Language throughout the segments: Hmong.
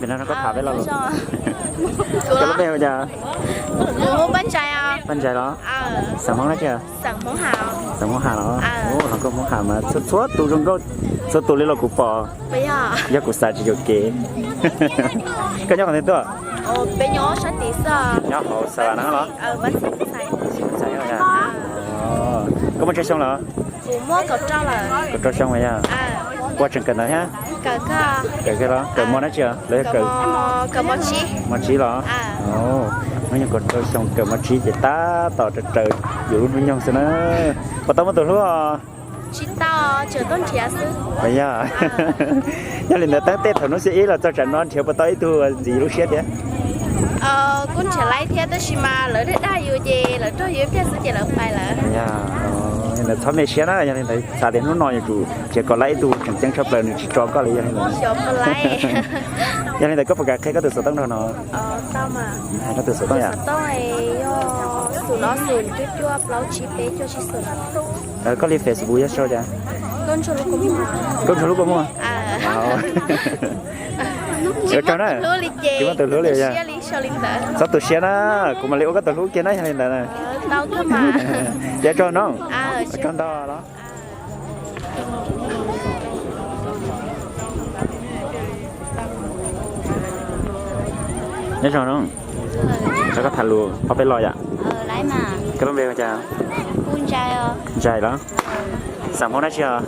Koj tham peb lo lus. Koj lub npe hu cas? Paj Ntsais los? Xeem Hmoob dab tsi? Xeem Hmoob Ham los? Hluas nkauj Hmoob Ham mas txhua txhua tus zoo nkauj, txhua tus li los kuv pom. Yog kuv xav tsis yuam kev. Koj nyob qhov twg tuaj? Nyob hauv Xav Vam no los? Koj muaj tsawg xyoo lawm? Kaum rau xyoo yog? Puas tseem kawm ntawv thiab? Kawm kiag los? Kawm mos dab tsi los yog kawm? Mos tsib los? Hnub nyoog kaum rau xyoo kawm mos tsib ces tab tom raws raws yus lub hnub nyoog xwb na. Puas tau muaj tus hlub os? Yog, yog li ntawd taab tej thaum hnub xiab ib los txog tsam no nrhiav puas tau ib tug ntxim lub siab thiab? Kuj nrhiav laiv thiab tab sis mas lawv dag dag yus ces lawv raug yus ib pliag xwb ces lawv pais lawm. Yog li ntawd txhob me siab na, yog li ntawd xav tias hnub no yuav tsum nrhiav kom laiv ib tug tseem ceeb tshaj plaws nws tsis tso koj li yog li ntawd. Yog li ntawd koj puas kam qhia koj tus xov tooj rau no? Hais koj tus xov tooj yom? Koj li Facebook yog sau cas? Nkauj Ntsuag Lub Kua Muag. Ua tsaug na. Tsis muaj tus hlub li yog? Txhob tu siab na, kuv mam li ua koj tus hlub kiag na yog li ntawd na. Ces tsaug no. Tsaug ntau los. Nyob zoo no, koj tham lus ob peb lo yom? Koj lub npe hu cas? Ntsais los? Xeem Hmoob dab tsi os?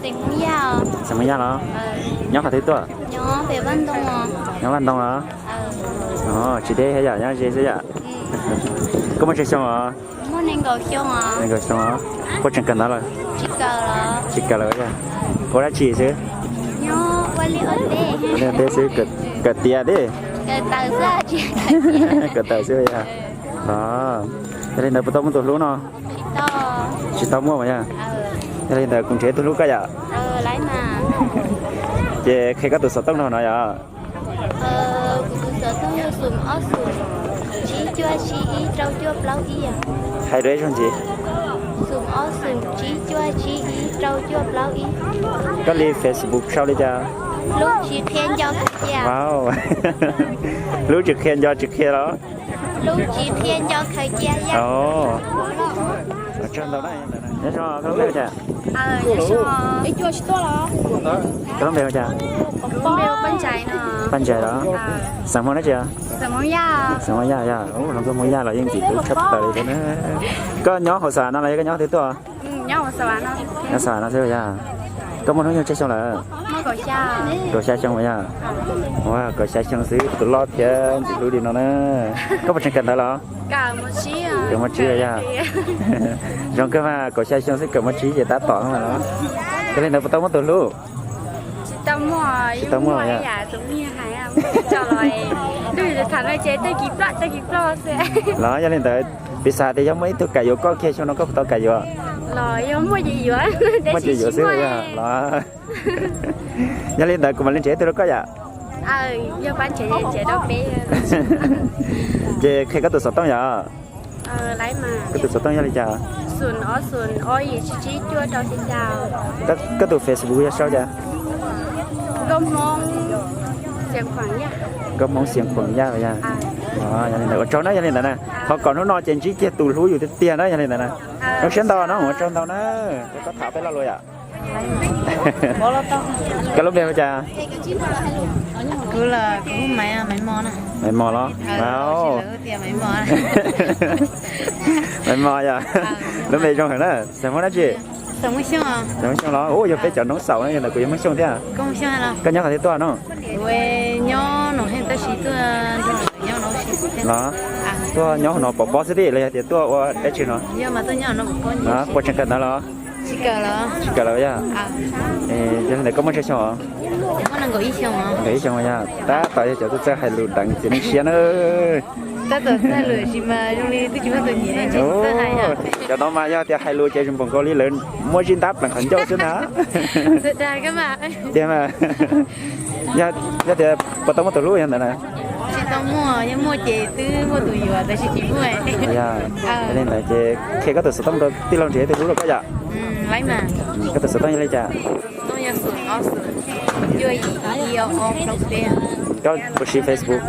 Xeem Hmoob Yaj los? Nyob qhov twg tuaj? Nyob Vaj Ntoo los? Tsis deb thiab yom, nyob ze xwb yom? Koj muaj tsawg xyoo os? Nees nkaum xyoo os. Puas tseem kawm ntawv lawm? Tsis kawm lawm yog? Ua dab tsi xwb? Ua liaj ua teb xwb, kawm tiav thiab. Kawm taws xwb yog? Yog li ntawd puas tau muaj tus hlub no? Tsis tau muaj mas yog? Yog li ntawd kuv nrhiav tus hlub koj yom? Ces qhia koj tus xov tooj rau no yom? Hais dua ib zaug ntxiv. Koj li Facebook sau li cas? Hlub tsis qhia nco tsis qhia los? Tsaug ntau na. Nyob zoo, koj lub npe hu cas? Koj lub npe hu cas? Paj Ntsais los? Xeem Hmoob dab tsi? Xeem Hmoob Yaj yog? Hluas nkauj Hmoob Yaj los yeej ntxim hlub tshaj plaws li thiab na. Koj nyob hauv Xav Vam no los yog koj nyob qhov twg tuaj? Nyob Xav Vam no xwb yog? Koj muaj hnub nyoog tsawg xyoo lawm? Kaum xya xyoo yog? Ua kaum xya xyoo xwb tus loj thiab ntxim hlub li no na. Koj puas tseem kawm ntawv los? Kawm mos tsib yog? Zoo kawg mas, kaum xya xyoo xwb kawm mos tsib ces tab tom mas los. Yog li ntawd puas tau muaj tus hlub? Tsis tau muaj yog? Los yog li ntawd, piv xav tias yog muaj ib tug kam yuav koj kiag xyoo no koj puas tau kam yuav? Muaj ces yuav xwb yog los. Yog li ntawd kuv mam li nrhiav ib tug rau koj yom? Ces qhia koj tus xov tooj yom? Koj tus xov tooj yog li cas? Koj tus Facebook yog sau cas? Nkauj Hmoob Xiav Khuam Yaj yog? Yog li ntawd ua tsaug na, yog li ntawd na, thov kom hnub no ces ntsib kiag tus hlub yus tiag tiag na, yog li ntawd na. Zoo siab ntau na, ua tsaug ntau na. Koj tham peb lo lus yom? Koj lub npe hu cas? Kuv los kuv hu Maiv, Maiv Mos na. Maiv Mos los? Maiv Mos yog. Lub npe zoo heev na, xeem Hmoob dab tsi? Xeem Hmoob Xyooj los? Ua yog peb cov Hmoob Xaum na, yog ntawm kuv yog Hmoob Xyooj thiab. Koj nyob qhov twg tuaj no? Los tuaj nyob hauv no pov pob xwb thiab los yog tias tuaj ua dab tsi no? Puas tseem kawm ntawv los? Tsis kawm los yog? Yog li ntawd koj muaj tsawg xyoo os? Ib xyoo yog. Tab tom yog cov txawj hais lus deev txiv neej siab na. Cov no mas yog tias hais lus ces zoo npaum nkaus li lawv muab zib ntab plees qhov ncauj xwb ntag. Tiag mas. Yog tias puas tau muaj tus hlub yog ntawd na? Tsis tau muaj, yog muaj ces twb muaj tus yuav tab sis tsis muaj. Yog li ntawd ces qhia koj tus xov tooj rau tij laug nrhiav tus hlub rau koj yom. Koj tus xov tooj yog li cas? Xov tooj yog xoom ob xoom cuaj yim ib ob plaub peb. Koj puas siv Facebook?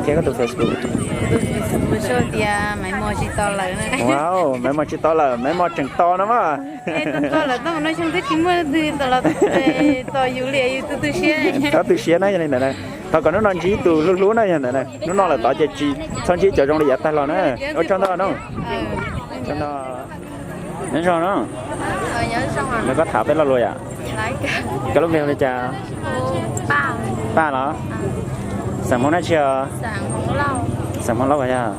Qhia koj tus Facebook. Wow, Maiv Mos tsis to lawm, Maiv Mos tseem to no mas. Txhob tu siab na, yog li ntawd na, thov kom hnub no ntsib tus hlub hlub na, yog ntawd na, hnub no lawm tod ces tsis txhob ntsib cov zoo li yav tag los na. Ua tsaug ntau no. Nyob zoo no. Nrog koj tham peb lo lus yom. Koj lub npe hu li cas? Paj los? Xeem Hmoob dab tsi os? Xeem Hmoob Lauj yog.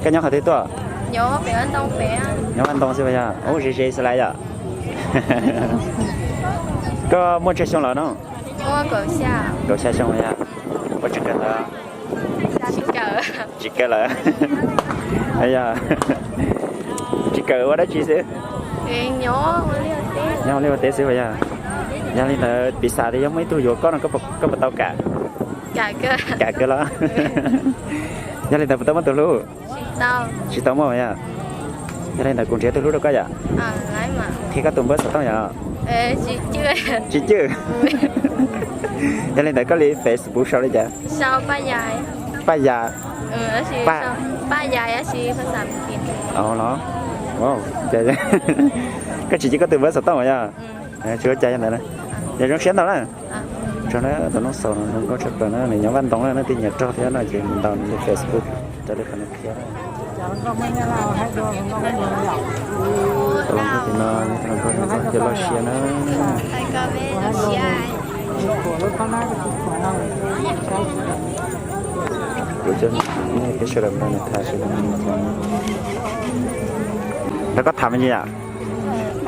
Koj nyob qhov twg tuaj? Nyob Vaj Ntoo xwb yog. Ub, ze ze xwb lawm yom. Koj muaj tsawg xyoo lawm no? Kaum xya xyoo yog. Puas tseem kawm ntawv? Tsis kawm lawm. Yog tsis kawm ua dab tsi xwb? Nyob ua liaj ua teb xwb yog. Yog li ntawd piv xam tias yog muaj ib tug yuav koj no koj puas tau kam? Kam kawg los? Yog li ntawd puas tau muaj tus hlub? Tsis tau muaj yog. Yog li ntawd kuv nrhiav tus hlub rau koj yom. Qhia koj tus npawb xov tooj yom. Tsis cwj. Yog li ntawd koj li Facebook sau li cas? Paj Yas. Los? Koj tsis cwj koj tus npawb xov tooj yog. Tsis ua cas yog ntawd na. Yog zoo siab ntau na. Tso na, tus Noob Xaus no zoo nkauj tshaj plaws na, nws nyob Vaj Ntoo na, nws twb nyiam rog thiab no ces mus ntaus nws li Facebook raws li qhov nws qhia na. Tus hluas nkauj tim no, tus hluas nkauj zoo nkauj thiab loj siab na. Kuv coj nej peb sawv daws nrog nws tham seb nrog koj tham me ntsis yom.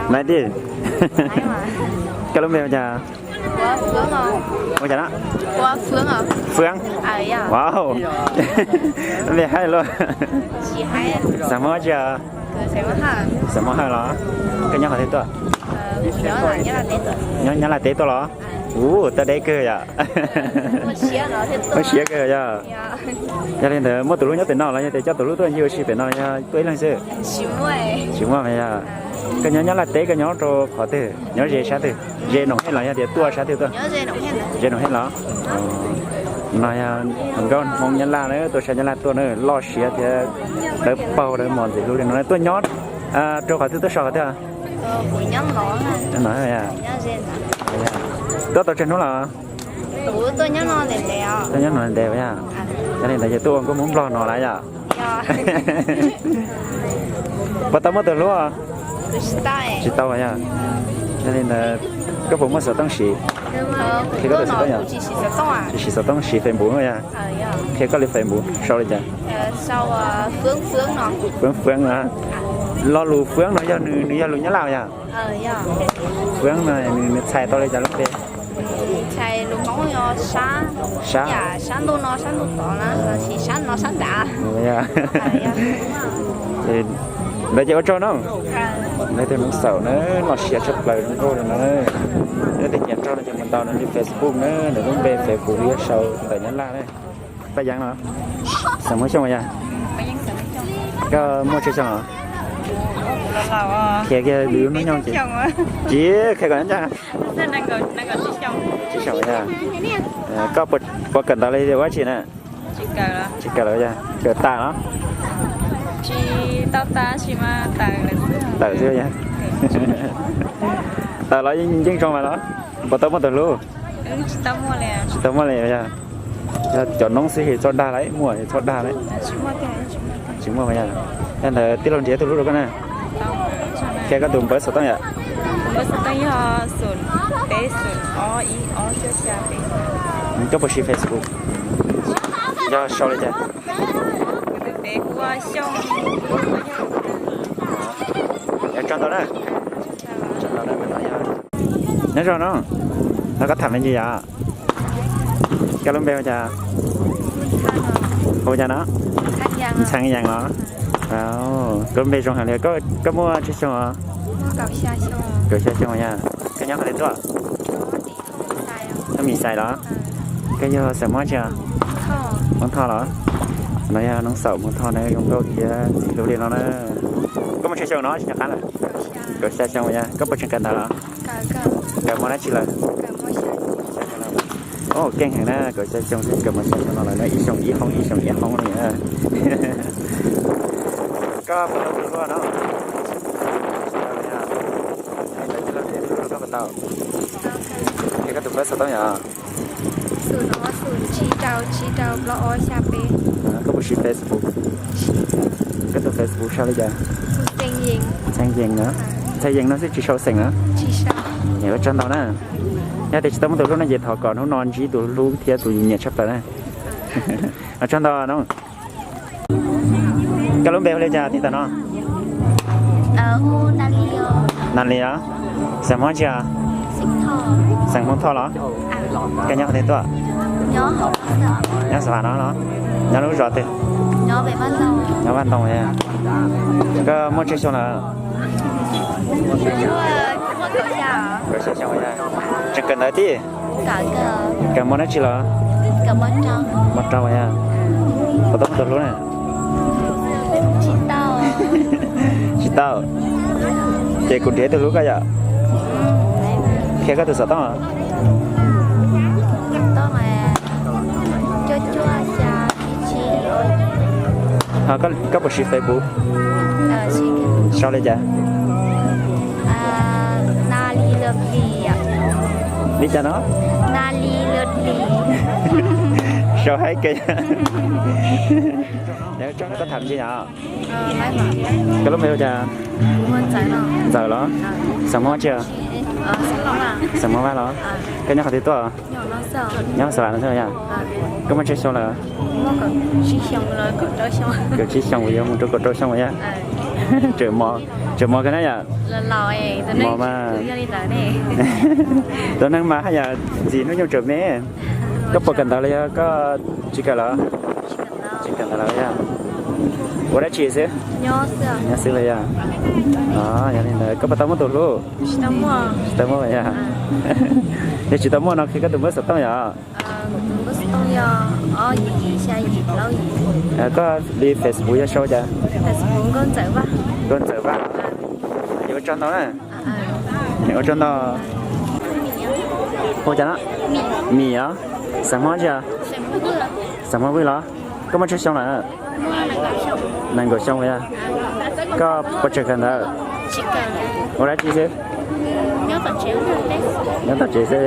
Nai tij, koj lub npe hu cas? Ua cas no? Fwv. Wow, npe haib luaj. Xeem Hmoob dab tsi? Xeem Hmoob Hawj los? Koj nyob qhov twg tuaj? Nyob Nyab Laj teb tuaj los? Ub, tau deb kawg yom. Muaj siab kawg yog. Yog li ntawd muaj tus hlub nyob tim no los yog tias coj tus hlub tuaj ncig ua si pem no yog tuaj ib leeg xwb? Tsis muaj yog. Koj nyob Nyab Laj teb koj nyob rau qhov twg, nyob ze sab twg? Ze Noom Hej los yog tias tuaj sab twg tuaj? Ze Noom Hej los? No yog hluas nkauj Hmoob Nyab Laj na, tuaj sab Nyab Laj tuaj na, loj siab thiab dawb paug dawb mos ntxim hlub li no tuaj nyob rau qhov twg tuaj so qhov twg? Tuaj tau tsawg hnub los? Tuaj nyob no ntev yog. Yog li ntawd ces tuaj ua nkauj Hmoob Nplog no lawm yog. Puas tau muaj tus hlub? Tsis tau yog. Yog li ntawd koj puas muaj xov tooj siv? Qhia koj tus xov tooj yog. Tsis siv xov tooj, siv Facebook yog. Qhia koj li Facebook sau li cas? Fwv Fwv no. Lo lus Fwv no yog nws yog lus Nyab Laj yog? Fwv no nws txhais tau li cas lub npe? Sab. Ntawd ces ua tsaug no. Ntawd tus Noob Xaus na, loj siab tshaj plaws zoo nkauj li no. Yog tias nyiam nrog no ces mus ntaus nws li Facebook na, nws lub npe Facebook yog sau ntawm Nyab Laj na. Paj Yeeb no, Xeem Hmoob Xyooj yog. Koj muaj tsawg xyoo os? Qhia kiag lwm hnub nyoog ces. Tsis qhia kom ncaj. Tsib xyoos yog. Koj puas kawm ntawv li ua dab tsi na? Tsis kawm lawm yog, kawm tas los? Tawm xwb yog. Tawm los yeej zoo mas los? Puas tau muaj tus hlub? Tsis tau muaj li yog. Yog cov noob xwb es txhob dag lawm, muaj es txhob dag lawm. Tsis muaj yog. Yog ntawd tij laug nrhiav tus hlub rau koj na. Qhia koj tus npawb xov tooj yom. Koj puas siv Facebook? Yog sau li cas? Nyob zoo no, no koj tham me ntsis yom. Koj lub npe hu cas? Hu cas no? Ntxhee Yees los? Koj lub npe zoo heev li. Koj muaj tsawg xyoo os? Kaum xya xyoo yog. Koj nyob qhov twg tuaj? Thaj Mim Xais los? Koj yog xeem Hmoob tsi? Hmoob Thoj los? No yog Noob Xaus Hmoob Thoj na, zoo nkauj thiab ntxim hlub li no na. Koj muaj tsawg xyoo no tsis nco qab lawm? Kaum xya xyoo yog. Koj puas tseem kawm ntawv los? Kawm hmo dab tsi lawm? Keej heev na, kaum xya xyoo thiab, kaum xya xyoo no lawm na, ib xyoo ib hoob, ib xyoo ib hoob li na. Koj puas tau tus hlub no? Koj puas tau? Qhia koj tus npawb xov tooj yom. Xum ob xum tsib rau tsib rau plaub ob xya peb. Koj puas siv Facebook? Koj tus Facebook sau li cas? Txheej Yees no. Txheej Yees no xwb tsis sau xeem na? Ua tsaug ntau na. Yog tias tsis tau muaj tus hlub no ces thov kom hnub no ntsib tus hlub thiab tus nyiam tshaj plaws na. Ua tsaug ntau no. Koj lub npe hu li cas tij tam no? Nas Lis los? Xeem Hmoob tsi? Xeem Hmoob Thoj los? Koj nyob qhov twg tuaj? Nyob Xav Vam no los? Nyob lub zos twg? Nyob Vaj Ntoo. Koj muaj tsawg xyoo lawm? Kaum xya xyoo. Tseem kawm ntawv tij? Kawm mos dab tsi los? Mos rau. Puas tau muaj tus hlub na? Tsis tau. Ces kuv nrhiav tus hlub koj yom. Qhia koj tus xov tooj. Ho koj puas siv Facebook? Sau li cas? Li cas no? Sau haib kawg. Koj tham tsi yom? Koj lub npe hu cas? Ntxawm los? Xeem Hmoob tsi? Xeem Hmoob Vaj los? Koj nyob qhov twg tuaj? Nyob Xav Vam no xwb yom? Koj muaj tsawg xyoo lawm? Kaum tsib xyoo uas yuav mus rau kaum rau xyoo yom? Tseem mos kawg na yom? Mos mas. Tus neeg mas haj yam ntxim hnub nyoog tseem me. Koj puas kawm ntawv los yog koj tsis kawm lawm? Tsis kawm ntawv lawm yom? Ua dab tsi xwb? Nyob xwb los yog? Yog li ntawd koj puas tau muaj tus hlub? Tsis tau muaj yom? Yog tsis tau muaj no qhia koj tus npawb xov tooj yom? Koj li Facebook yog sau cas? Nkauj Ntxawm Vaj. Ua tsaug ntau na. Ua tsaug ntau. Hu cas no? Mim os. Xeem Hmoob tsi? Xeem Hmoob Vwj los? Koj muaj tsawg xyoo lawm? Nees nkaum xyoo yog? Koj puas tseem kawm ntawv? Ua dab tsi xwb? Nyob tom tsev xwb.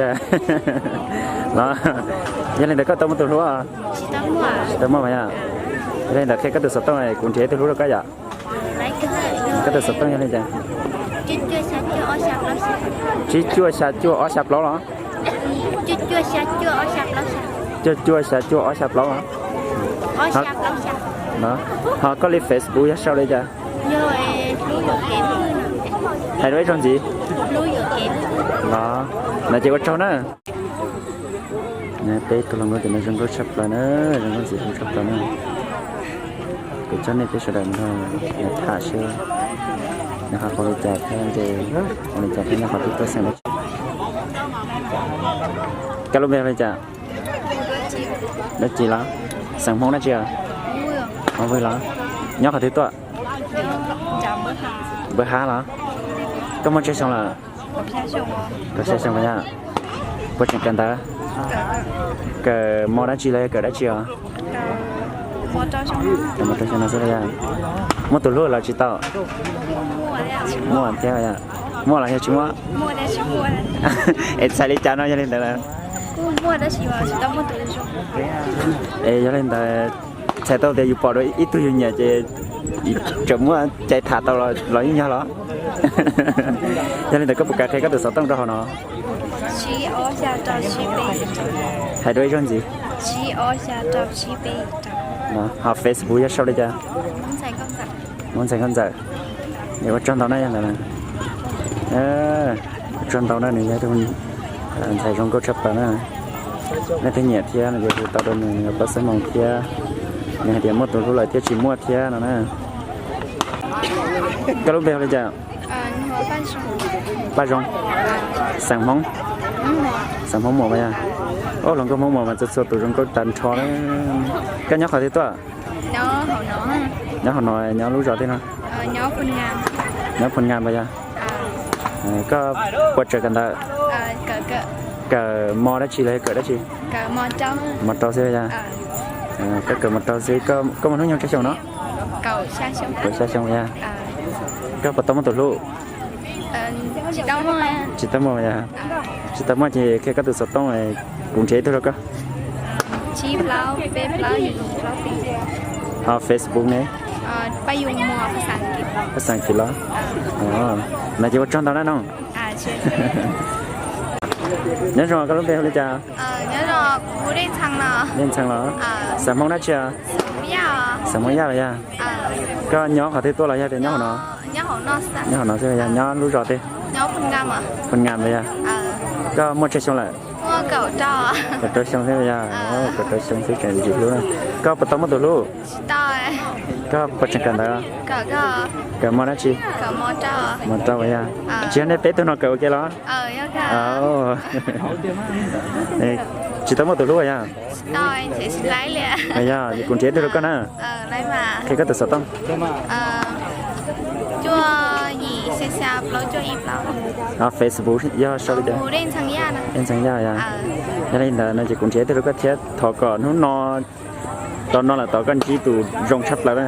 Los, yog li ntawd koj tau muaj tus hlub? Tsis tau muaj yog? Yog li ntawd qhia koj tus xov tooj kuv nrhiav ib tug hlub rau koj yom. Koj tus xov tooj yog li cas? Tsib cuaj xya cuaj ob xya plaub los? Cuaj cuaj xya cuaj ob xya plaub los? Ho koj li Facebook yog sau li cas? Hais rau ib zaug ntxiv. Los, no ces ua tsaug na. Peb tug hluas nkauj cov no zoo nkauj tshaj plaws na, zoo nkauj ntxim hlub tshaj plaws na. Kuv coj nej peb sawv daws mus tham seb nws ho hu li cas thiab nws hu li cas thiab nws ho twb tuaj xeem dab tsi. Koj lub npe hu li cas? Dab tsi los? Xeem Hmoob dab tsi? Hmoob Vwj los? Nyob qhov twg tuaj? Npawg Hab los? Koj muaj tsawg xyoo lawm? Kaum xya xyoo yog? Puas tseem kawm ntawv? Kawm mos dab tsi los yog kawm dab tsi os? Kawm mos rau xyoo no xwb los yog? Muaj tus hlub los tsis tau? Muaj thiab yog? Muaj los yog tsis muaj? Es txhais li cas no yog li ntawd lawm? Es yog li ntawd txhais tau tias yus pom dua ib tug yus nyiam ces tseem muaj cai tham tau los yeej yog los? Yog li ntawd koj puas kam qhia koj tus xov tooj rau hauv no? Hais dua ib zaug ntxiv. Ho Facebook yog sau li cas? Muab Ntxhais Nkauj Ntxawm. Ua tsaug ntau na yog ntawd. Ua tsaug ntau na, nws yog tus ntxhais zoo nkauj tshaj plaws na. Leej twg nyiam thiab no ces hu tau rau nws, nws pab xab moos thiab. Nws hais tias muaj tus hlub lawm thiab tsis muaj thiab no na. Koj lub npe hu li cas? Paj Zoo. Xeem Hmoob? Xeem Hmoob Muas mas yog. Ob hluas nkauj Hmoob Muas mas txhua txhua tus zoo nkauj tag nrho na. Koj nyob qhov twg tuaj? Nyob hauv no, nyob lub zos twg no? Nyob Phu Nga mas yog. Koj puas tseem kawm ntawv? Kawm mos dab tsi los yog kawm dab tsi? Mos rau xwb yog? Koj kawm mos rau xwb, koj muaj hnub nyoog tsawg xyoo no? Kaum xya xyoo yog? Koj puas tau muaj tus hlub? Tsis tau muaj yog? Tsis tau muaj ces qhia koj tus xov tooj, kuv nrhiav ib tug rau koj. Ho Facebook ne? Phab Xas Kis los? No ces ua tsaug ntau na noog. Nyob zoo, koj lub npe hu li cas? Dej Ntxhee los? Xeem Hmoob dab tsi? Xeem Hmoob Yaj los yog? Koj nyob qhov twg tuaj los yog tias nyob hauv no? Nyob hauv no xwb yog? Nyob lub zos twg? Phu Ngam los yog? Koj muaj tsawg xyoo lawm? Kaum rau xyoo xwb yog? Kaum rau xyoo xwb tseem ntsim hlub. Koj puas tau muaj tus hlub? Koj puas tseem kawm ntawv? Kawm mos dab tsi? Mos rau yog? Tsis yog nej peb tug no kawm ua ke los? Tsis tau muaj tus hlub yog? Yog, kuv nrhiav ib tug rau koj na. Qhia koj tus xov tooj. Facebook yog sau li cas? Dej Ntxhee Yaj yog? Yog li ntawd no ces kuv nrhiav ib tug rau koj thiab, thov kom hnub no rau no lawm tod koj ntsib tus zoo tshaj plaws na.